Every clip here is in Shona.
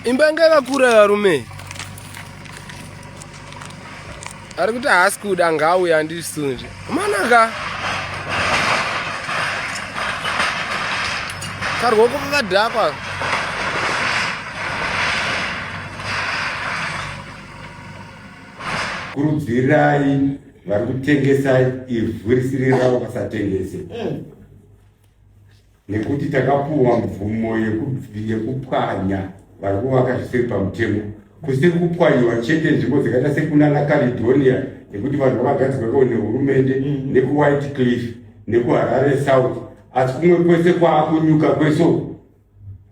Imba yanga yakakura varume. Ari kuti haasi kuda ngauye andisunje. Manaka. Karwoko kakadhakwa. Kurudzirai vari kutengesa ivhu risiri ravo vasatengese. Nekuti takapuwa mvumo yekupwanya vari kuvaka zvisiri pamutemo. Kusiri kupwanyiwa chete nzvimbo dzakaita sekunana Caledonia nekuti vanhu vakagadzirwa nehurumende mm. nekuWhite Cliff nekuHarare South asi kumwe kwese kwaakunyuka kwese uku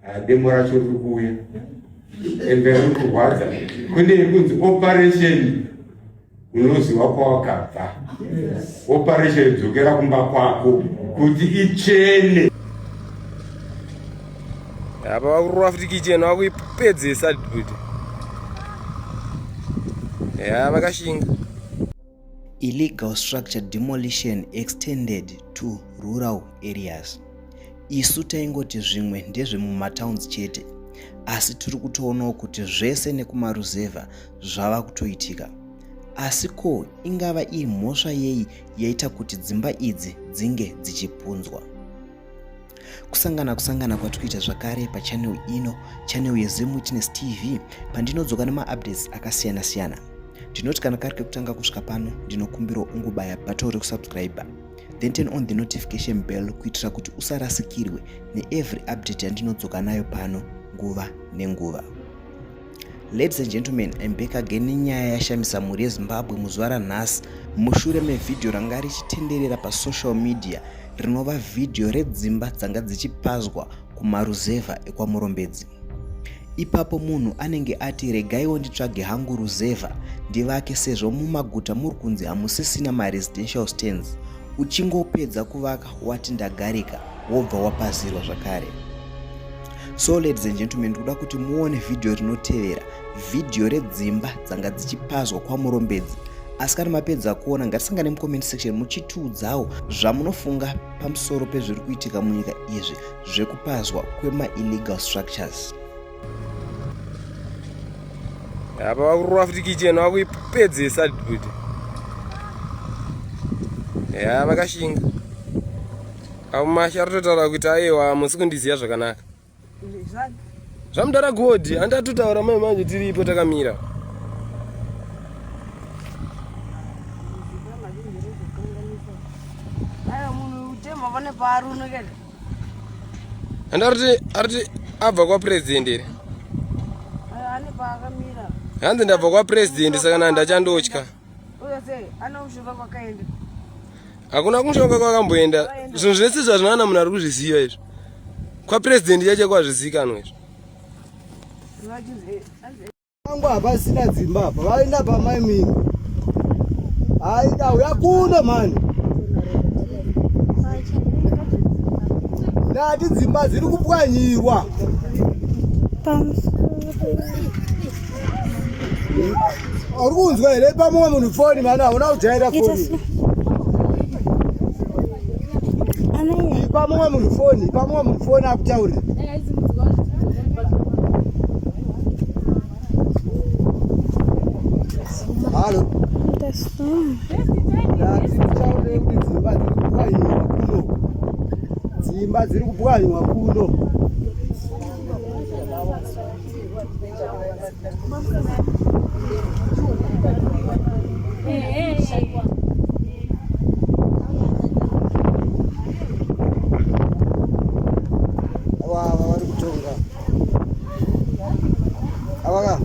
ah, demo racho riri kuuya ende riri kurwadza kune yekunzi operation unoziva kwawakabva operation dzokera kumba kwako kuti ichene apa vakurova futi kicheni vakuipedzesa kuti ya vakashinga Illegal structure demolition extended to rural areas. Isu taingoti zvimwe ndezvemumatowns chete, asi tiri kutoonawo kuti zvese nekumaruzevha zvava kutoitika. Asi ko ingava iri mhosva yei yaita kuti dzimba idzi dzinge dzichipunzwa? Kusangana kusangana kwatikuita zvakare pachannel ino, channel yeZim Witness TV, pandinodzoka nemaupdates akasiyana siyana. Ndinoti kana kari kekutanga kusvika pano, ndinokumbirawo ungobaya button rekusubscribe then turn on the notification bell kuitira kuti usarasikirwe neevery update yandinodzoka nayo pano nguva nenguva. Ladies and gentlemen, I'm back again nenyaya yashamisa mhuri yeZimbabwe muzuva ranhasi mushure mevhidhiyo ranga richitenderera pasocial media rinova vhidhiyo redzimba dzanga dzichipazwa kumaruzevha ekwaMurombedzi. Ipapo munhu anenge ati regaiwo nditsvage hangu ruzevha ndivake sezvo mumaguta muri kunzi hamusisina maresidential stands. Uchingopedza kuvaka wati ndagarika wobva wapazirwa zvakare. So ladies and gentlemen, ndikuda kuti muone vhidhiyo rinotevera, vhidhiyo redzimba dzanga dzichipazwa kwaMurombedzi. Asi kana mapedza kuona ngatisangane mucomment section muchitiudzawo zvamunofunga pamusoro pezviri kuitika munyika izvi zvekupazwa kwemaillegal structures. Apa vakurova futi kitchen vakuipedzesa kuti ya vakashinga. Amasha aritotaura kuti aiwa musi kundiziva zvakanaka. Zvamudara godi andatotaura mai manje tiripo takamira. Andariti ariti abva kwa president here? Hanzi ndabva kwa president saka ndachandotya. Hakuna kumushonga kwakamboenda. Zvinhu zvese zvazvinowana munhu ari kuzviziva izvi. Kwapresident chacho kwazvizikanwa izvi. Vangu hapasina dzimba apa, vaenda pamai mimi. Haida uya kuno mani. Ndati dzimba dziri kupwanyirwa. Uri kunzwa here pamwe munhu foni mani hauna kujaira foni. Ipa mumwe munhu foni, ipa mumwe munhu foni akutaurira. Halo. Ndati kutaurire kuti dzimba dziri kupwanyiwa kuno. Dzimba dziri kupwanyiwa kuno. Ava vari kutonga. Ava ka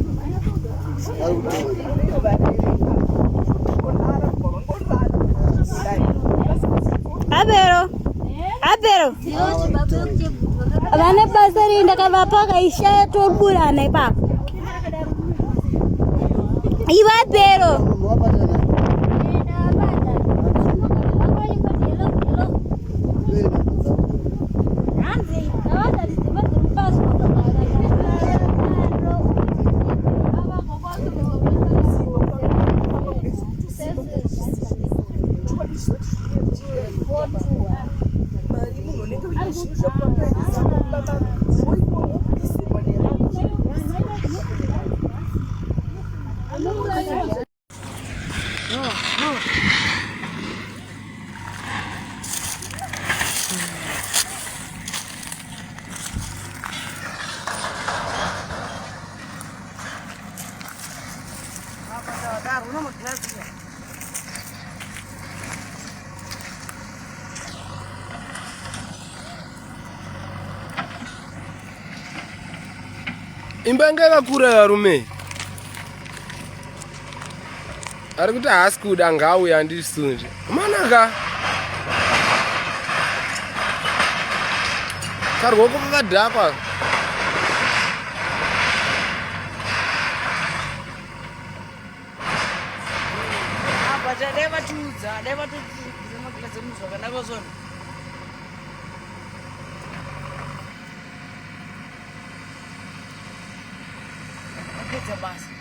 vari kutonga. Abero. Abero. Vane basa rei ndakavapa akaishaya toburana ipapo. Iwe Abero. Imba yanga yakakura varume. Ari kuti haasi kuda ngauye andisunje. Manaka. Karwoko kakadhakwa. Apa dai vatiudza, dai vatotiudza magirazi emunhu zvakanaka zvona. Vapedza basa.